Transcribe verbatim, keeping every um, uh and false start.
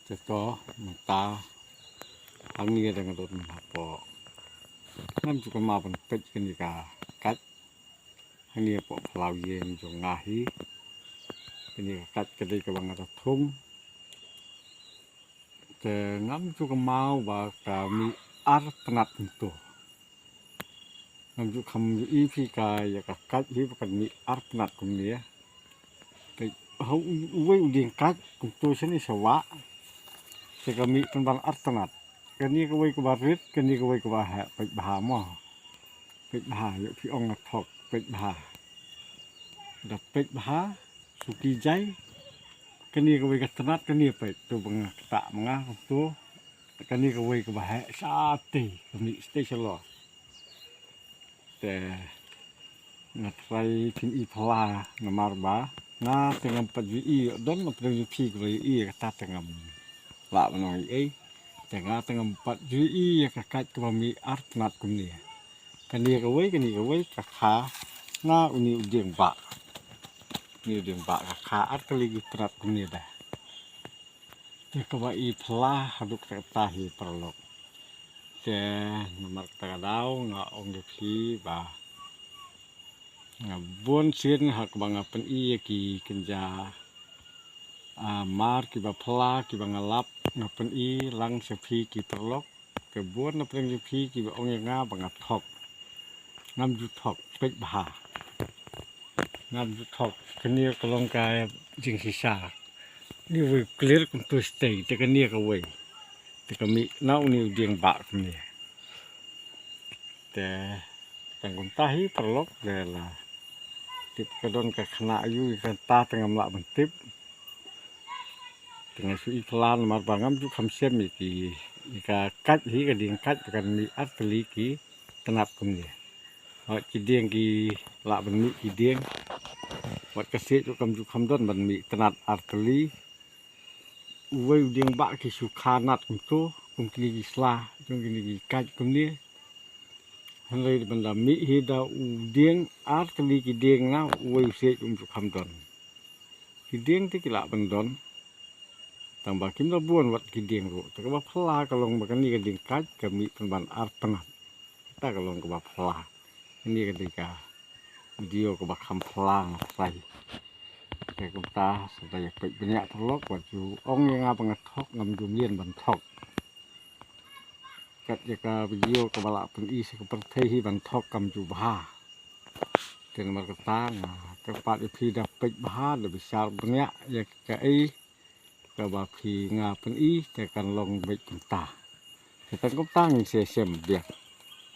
Te to mynta hangne dang don hapoh. Ngam ju kynmaw ban peit kane ka kait. Hangne hapoh phyllaw ïing jong nga hi. Kane ka kait ka dei kaba nga da thung. Te ngam ju kynmaw ba ka mih ar pnat kumto. Ngam ju kham ïohi phi ka ïa ka kait hi ba kan mih ar pnat kumne. Te ha u, uwei u dieng kait kumto shane sha wah. Te ka mih pynban ar pnat. Kane kawei kaba rit, kane kawei kaba heh, peit bha mo. Peit bha, ïoh phi ong nga thok, peit bha. Da peit bha, suki jai. Kane kawei ka tnat, kane peit to ba nga ktah ma nga kumto. Kane kawei kaba heh shatei, ka mih shatei shalor. Te nga trai phin i phylla namar ba nga te ngam pat ju i, don na pdeng ju phi kaba ju i kata te ngam lah ban ong ei. Te nga te ngam pat ju i ïa ka kait kaba mih ar pnat kumne. Kane kawei, kane kawei ka kha na une u dieng bah. Une u dieng bah ka kha ar tylli ki pnat kumne ba. Te kaba i phylla haduh katta hi paralok. Te namar kata ka daw nga ong ïa phi ba nga bun sien ha kaba nga pyni ïa ki kynja, ah, mar kiba phylla kiba nga lap nga pyni lang sha phi ki paralok. Te bun na pdeng jong phi kiba ong ïa nga ba nga thok. Ngam ju thok, peit bha. Ngam ju thok, kane ka long ka jingshisha. Ni wei clear kumto shatei, te kane kawei. Te ka mih na une u dieng bah kumne. Te tang kumta hi paralok, te la tip ka don ka khynnah aiu ïa kata te ngam lah ban tip. Te nga shu i phylla namar ba ngam ju kham shem ïa ki, ïa ka kait hi, ka dieng kait ba kan mih ar tylli ki tnat kumne. Wat ki dieng ki lah ban mih ki dieng. Wat ka siej ruh kam ju kham don ban mih tnat ar tylli. Uwei u dieng bah ki shu kha nat kumto, kum kine ki sla jong kine ki kait kumne. Hynrei ban da mih hi da u dieng, ar tylli ki dieng na uwei u siej um ju kham don. Ki dieng te ki lah ban don. Tang ba kim da bun wat ki dieng ruh. Te kaba phylla ka long ba kane ka dieng kait ka mih pynban ar pnat. Kata ka long kaba phylla. Kane ka dei ka video kaba kham phylla nga trai. Te kumta sa da ïa peit bniah paralok, wat ju ong ïa nga ba nga thok, ngam ju mih ban thok. Kat ïa ka video kaba lah pyni sha ka pyrthei hi ban thok kam ju bha. Te namar kata nga kyrpad ïa phi da peit bha, da bishar bniah ïa kaei kaba phi nga pyni, te kan long beit kumta. Te tang kumta ngin sa ïashem biang.